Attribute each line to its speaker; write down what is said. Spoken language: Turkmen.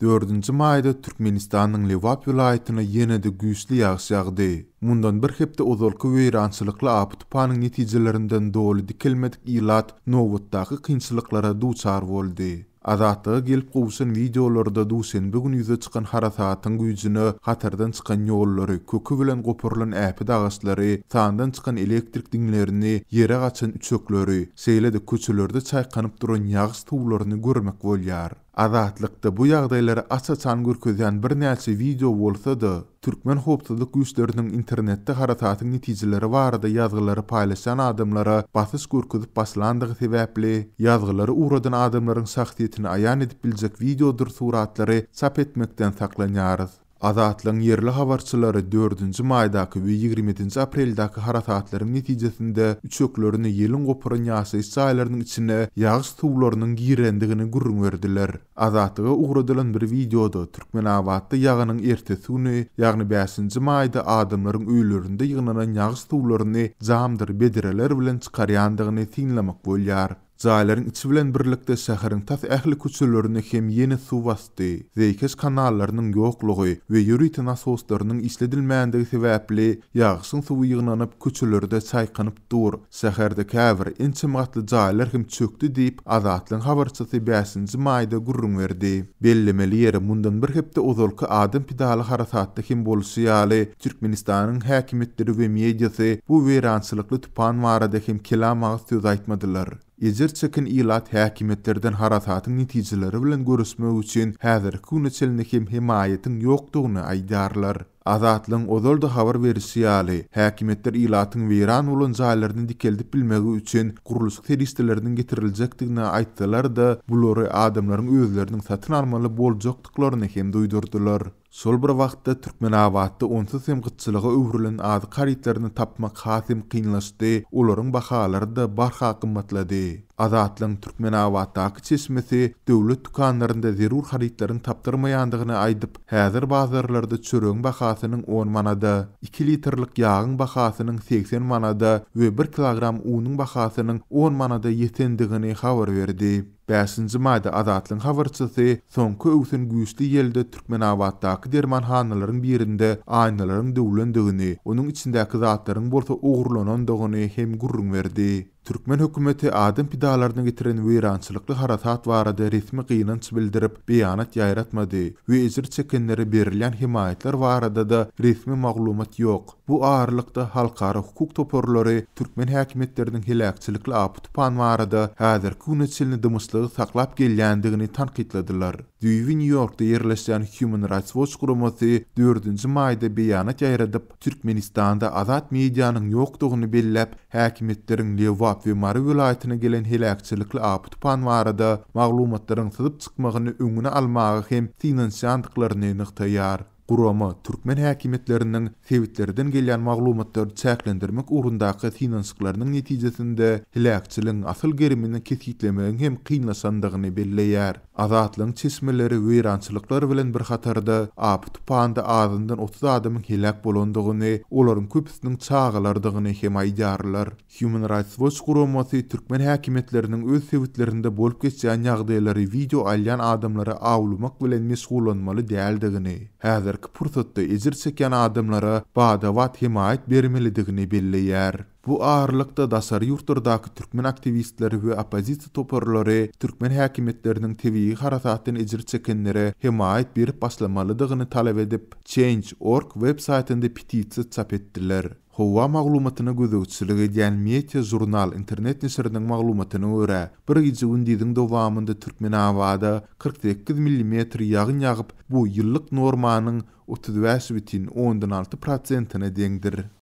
Speaker 1: Dördünji maýda Türkmenistanyň Lebap welaýatyna ýene-de güýçli ýagyş ýagdy. Mundan bir hepde ozalky weýrançylykly apy-tupanyň netijelerinden doly dikelmedik ilat nobatdaky kynçylyklara duçar boldy. Azatlyga gelip gowşan wideolarda duşenbe güni ýüze çykan harasatyň güýjüne hatardan çykan ýollary, köki bilen goparylan äpet agaçlary, sandan çykan elektrik diňlerini, ýere gaçan üçekleri, şeýle-de köçelerde çaýkanyp duran ýagyş suwlaryny görmek bolýar. Azatlykda bu ýagdaýlary aç-açan görkezýän birnäçe wideo bolsa-da, türkmen howpsuzlyk güýçleriniň internetde harasatyň netijeleri barada ýazgylary paýlaşýan adamlara basyş görkezip başlandygy sebäpli, ýazgylary ugradan adamlaryň şahsyýetini aýan edip biljek wideodyr suratlary çap etmekden saklanýarys. Azatlygyň ýerli habarçylary dördünji maýdaky we 20 ýedinji apreldäki harasatlaryň netijesinde üçeklerini ýeliň goparan ýaşaýyş jaýlarynyň içine ýagyş suwlarynyň girendigini gürrüň berdiler. Azatlyga ugradylan bir wideoda Türkmenabatda ýagynyň ertesi güni, ýagny bäşinji maýda adamlaryň öýlerinde ýygnanan ýagyş suwlaryny jamdyr bedreler bilen çykarýandygyny synlamak bolýar. Jaýlaryň içi bilen birlikde şäheriň tas ähli köçelerini hem ýene suw basdy. Zeýkeş kanallarynyň ýoklugy we ýörite nasoslarynyň işledilmändigi sebäpli ýagyşyň suwy ýygnanyp, köçelerde çaýkanyp dur. Şäherde käbir ençeme gatly jaýlar hem çökdi diýip, Azatlygyň habarçysy bäşinji maýda gürrüň berdi. Bellemeli ýeri, mundan bir hepde ozalky adam pidaly harasatda hem bolşy ýaly, Türkmenistanyň häkimiýetleri we mediasy bu weýrançylykly tupan barada hem kelam agyz söz aýtmadylar. Ejir çeken ilat häkimiýetlerden harasatyň netijeleri bilen göreşmek üçin häzirki güne çenli hem hemaýatyň ýokdugyny aýdýarlar. Azatlygyň ozal-da habar berişi ýaly, häkimiýetler ilatyň weýran bolan jaýlaryny dikeldip bilmegi üçin gurluşyk serişdeleriniň getiriljekdigini aýtsalar-da, bulary adamlaryň özleriniň satyn almaly boljakdyklaryny hem duýdurdylar. Şol bir wagtda, Türkmenabatda onsuz hem gytçylyga öwrülen azyk harytlaryny tapmak has hem kynlaşdy, olaryň bahalary-da barha gymmatlady. Azatlygyň Türkmenabatdaky çeşmesi döwlet dükanlarynda zerur harytlaryň tapdyrmaýandygyny aýdyp, häzir bazarlarda çöregiň bahasynyň on manada, iki litrlik ýagyň bahasynyň 80 manada we bir kilogram unuň bahasynyň on manada ýetendigini habar berdi. Bäşinji maýda Azatlygyň habarçysy soňky öwsen güýçli ýelde Türkmenabatdaky dermanhanalaryň birinde aýnalaryň döwlendigini, onuň içindäki zatlaryň bolsa ogurlanandygyny hem gürrüň berdi. Türkmen hökümeti adam pidalaryna getiren weýrançylykly harasat barada resmi gynanç bildirip, beýanat ýaýratmady we ejir çekenlere berilýän hemaýatlar barada-da resmi maglumat ýok. Bu aralykda, halkara hukuk toparlary türkmen häkimiýetleriniň heläkçilikli apy-tupan barada häzirki güne çenli dymyşlygy saklap gelýändigini tankytladylar. Düýbi Nýu-Ýorkda ýerleşýän Human Rights Watch guramasy dördünji maýda beýanat ýaýradyp, Türkmenistanda azat medianyň ýokdugyny belläp, häkimiýetleriň Lebap we Mary welaýatyna gelen heläkçilikli apy-tupan barada maglumatlaryň syzyp çykmagyny öňüni almaga hem synanyşýandyklaryny nygtaýar. Gurama türkmen häkimiýetleriniň sebitlerden gelýän maglumatlary çäklendirmek ugrundaky synanyşyklarynyň netijesinde heläkçiligiň asyl gerimini kesgitlemegiň hem kynlaşandygyny belleýär. Azatlygyň çeşmeleri weýrançylyklar bilen bir hatarda apy-tupanda azyndan 30 adamyň heläk bolandygyny, olaryň köpüsiniň çagalardygyny hem aýdýarlar. Human Rights Watch guramasy türkmen häkimiýetleriniň öz sebitlerinde bolup geçýän ýagdaýlary wideo alýan adamlary awlamak bilen meşgullanmaly däldigini, häzirki pursatda ejir çekýän adamlara bada-bat hemaýat bermelidigini belleýär. Bu aralykda daşary ýurtlardaky türkmen aktiwistleri we oppozisiýa toparlary türkmen häkimiýetleriniň tebigy harasatdan ejir çekenlere hemaýat berip başlamalydygyny talap edip, Change. Org web saýtynda petisiýa çap etdiler. Howa maglumatyna gözegçilik edýän Meteo Žurnal internet neşiriniň maglumatyna görä, bir gije-gündiziň dowamynda Türkmenabada 48 millimetr ýagyn ýagyp, bu ýyllyk normanyň 35,6 prosentine deňdir.